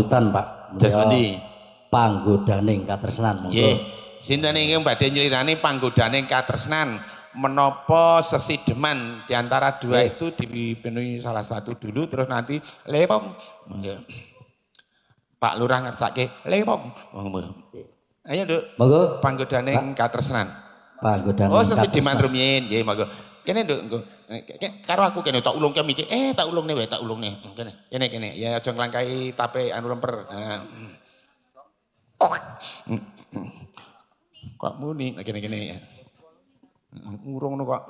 Pamundutan, Pak. Dos pundi? Panggodaning katresnan monggo. Nggih. Sinten ingkang badhe nyelirani panggodaning katresnan? Menapa sesideman di antara dua itu dipenuhi salah satu dulu terus nanti lepong. Monggo. Pak Lurah ngersake lepong. Monggo. Ayo, Nduk. Monggo. Panggodaning katresnan. Panggodaning. Oh, sesideman rumiyin. Nggih, monggo. Kene, Nduk, engko. Karo aku kene tak ulungke miki. Tak ulungne wae, tak ulungne. Kene. Kene kene. Ya aja nglangkai tape anu lemper. Kok muni kene kene. Ngurung ngono kok.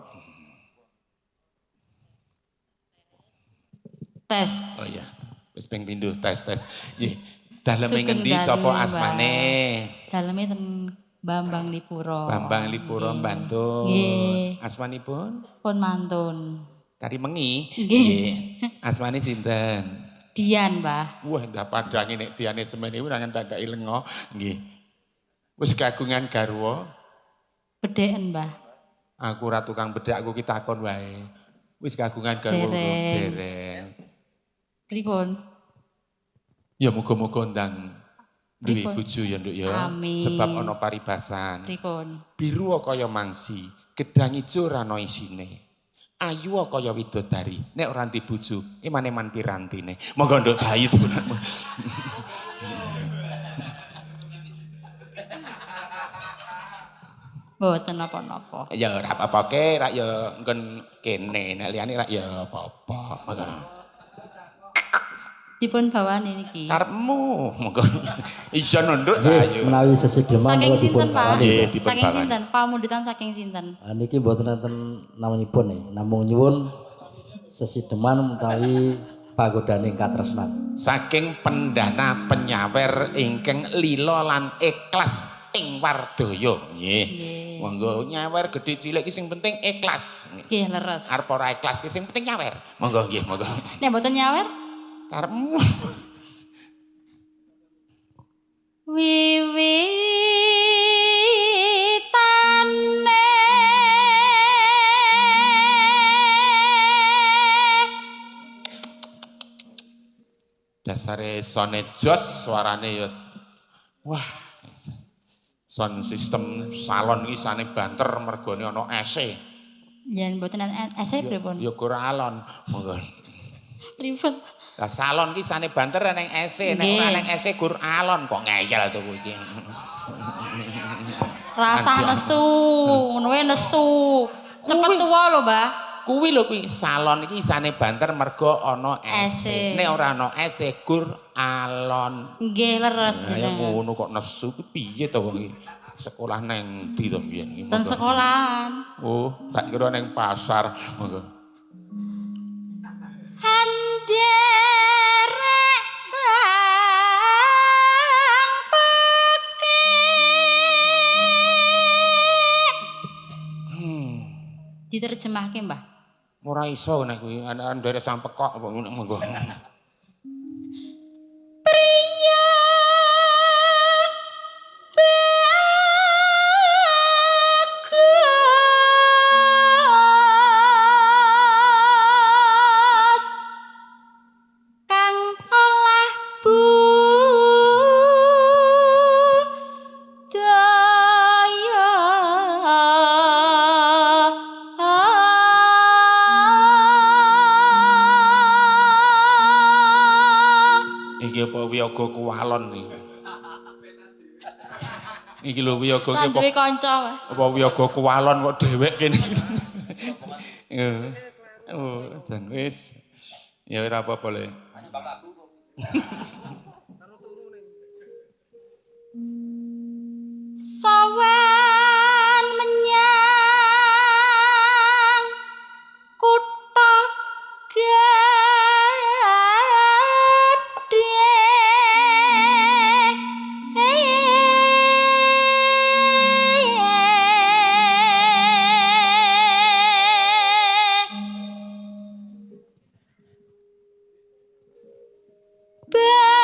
Tes. Oh iya. Wis ping pindho tes tes. Nggih. Daleme ngendi sapa asmane? Daleme ten Bambang Lipuro. Bambang Lipuro Bantul. Nggih. Asmanipun? Pun mantun. Kari mengi. Nggih. Asmane sinten? Dian, Mbah. Wah, ndak padange nek Diane semene ora ngentaki lenga. Nggih. Wis kagungan garwa? Bedheken, Mbah. Aku ora tukang bedhek, aku ki takon wae. Wis kagungan garwa dereng. Pripun? Ya muga-muga ndang duwe bojo ya, Nduk ya. Amin. Sebab ana paribasan. Pripun? Biru kaya mangsi, gedang ijo ora ana isine. Ayu kaya widodari, nek ora ndi bojo, eman-eman pirantine. Monggo Nduk Jayu dipun. Mboten napa-napa. Ya ora apa-apa ke, rak ya nggon kene, nek liyane rak ya apa-apa. Monggo. Dipun bawani niki. Karepmu, monggo. Iya nduk Jayu. Menawi sesideman saking sinten, Pak? Saking sinten? Pamundutan saking sinten? Niki mboten enten namanipun nih, namung nyuwun sesideman utawi panggodaning katresnan. Saking pendana penyawer ingkang lila lan ikhlas ing wardaya. Nggih. Monggo nyawer gedhe cilik ki sing penting ikhlas. Nggih, leres. Arep ora ikhlas ki sing penting nyawer. Monggo nggih, monggo. Nek mboten nyawer? Karepmu. Wiwitane dasare sone jos suarane ya wah. Sound system salon iki sane banter mergone ana ese. Yen mboten ese pripun? Ya ora alon. Monggo. Pripun? Lah salon iki sane banter neng ese, nek ora neng ese gur alon kok ngeyel to kowe iki. Rasah nesu, ngono wae nesu. Cepet tuwa lho, Mbah. Kuwi lho kuwi salon iki isane banter mergo ana ese. Nek ora ana ese gur alon. Nggih leres. Ya ngono kok nesu ki piye to wong iki? Sekolah neng ndi to mbiyen iki? Ten sekolahan. Oh, tak kira neng pasar. Monggo. Anderek sang pekik. Diterjemahke, Mbah. Ora iso nek kuwi nderek sang pekok apa ngono monggo. Priya bagus kang olah budaya. Iki apa wiyaga kuwalon iki? Iki lho wiyaga iki apa? Duwe kanca. Apa wiyaga kuwalon kok dhewek kene iki. Oh, jan wis. Ya ora apa-apa le. Sowan menyang kutha gedhe. Bantul.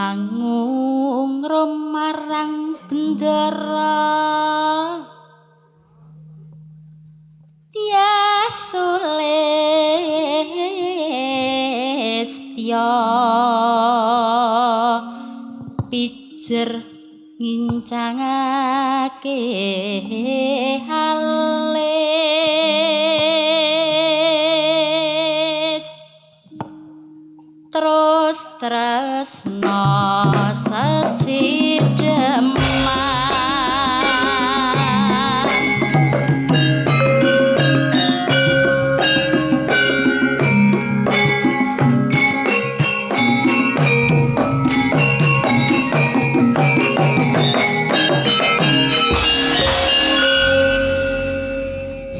Angung marang bendara Tiasulestya pijer ngincangake alis terus tresno sesideman.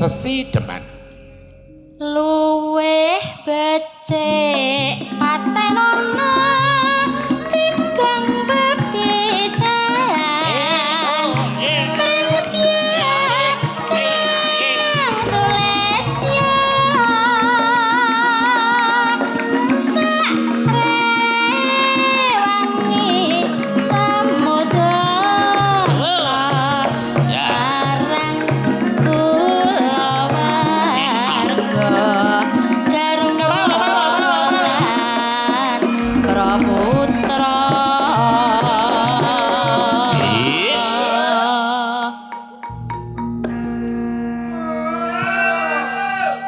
Sesideman luweh becik patenono timbang bepisan kang sulestya tak rewangi samudra marang kulawarga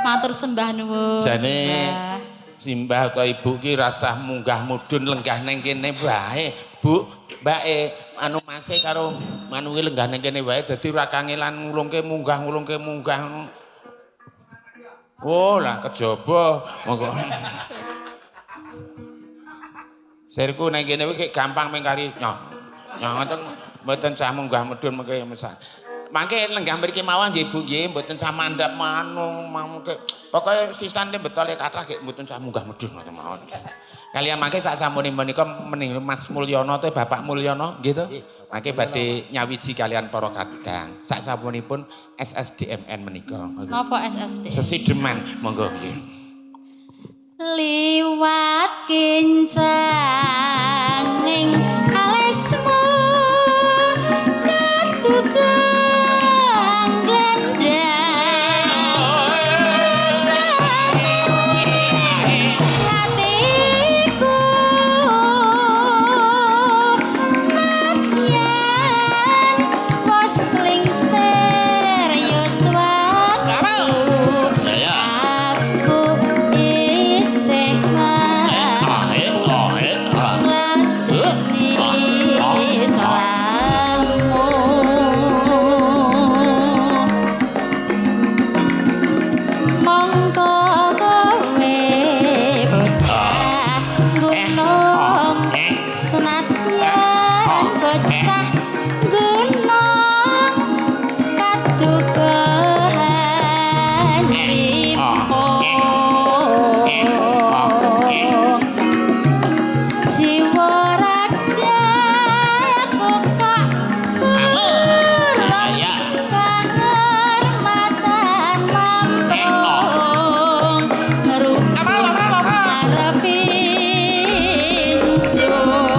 matur sembah nuwun. Jane simbah utawa ibu ki rasah munggah mudhun lenggah neng kene wae, Bu. Mbake anu mase karo manuke lenggah neng kene wae dadi ora kangelan ngulungke munggah ngulungke munggah. Oh lah kejaba monggo. Sirku neng kene kuwi gampang mung kari nyoh. Nyoh ngoten mboten sah munggah mudhun mengke mesah. Mangke lenggah mriki mawon nggih Bu nggih mboten sah mandhap manung mangke. Pokoke sisane betole kathah nggih mboten sah munggah mudhun ngoten mawon. Kalian mangke sak sampune menika mening Mas Mulyono te Bapak Mulyono nggih to. Mangke badhe nyawiji kalian para kadang. Sak sampunipun SSDMN menika. Napa SSD? Sesideman monggo nggih. Liwat kincanging alismu kadugang glendang rasane atiku nadyan wis lingsir yuswaku aku isih ngladeni salahmu. Mongko kowe bocah gunung senadyan bocah gunung kadugahan limpung jiwa ragaku kok kurang kahormatan mamprung ngerubung ngarepi incung.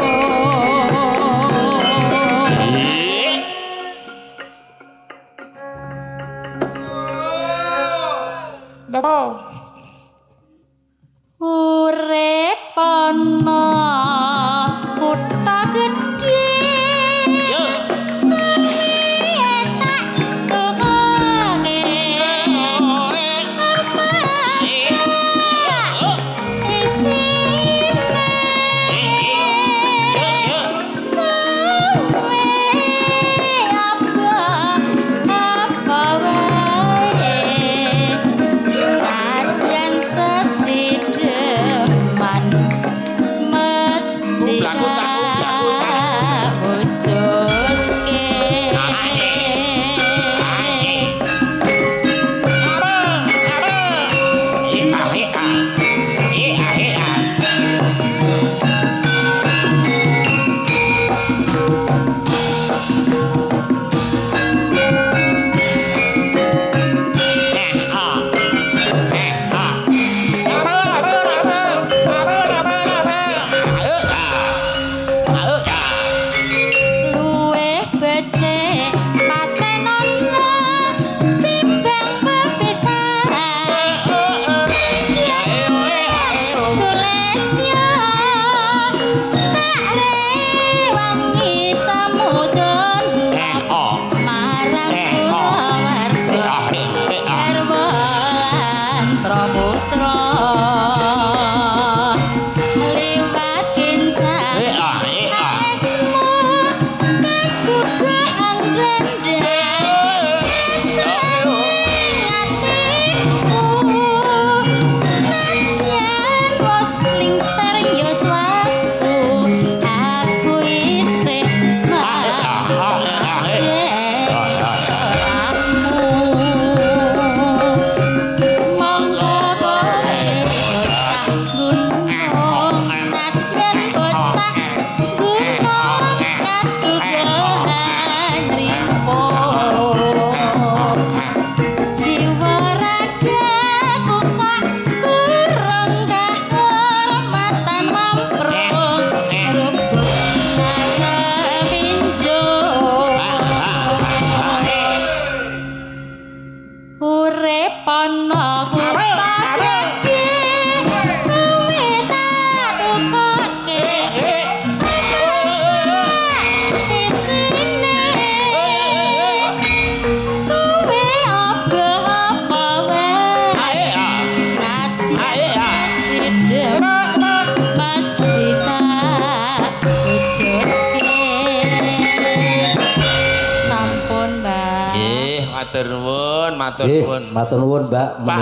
matur Nggih, nuwun. matur nuwun, Mbak. Pak.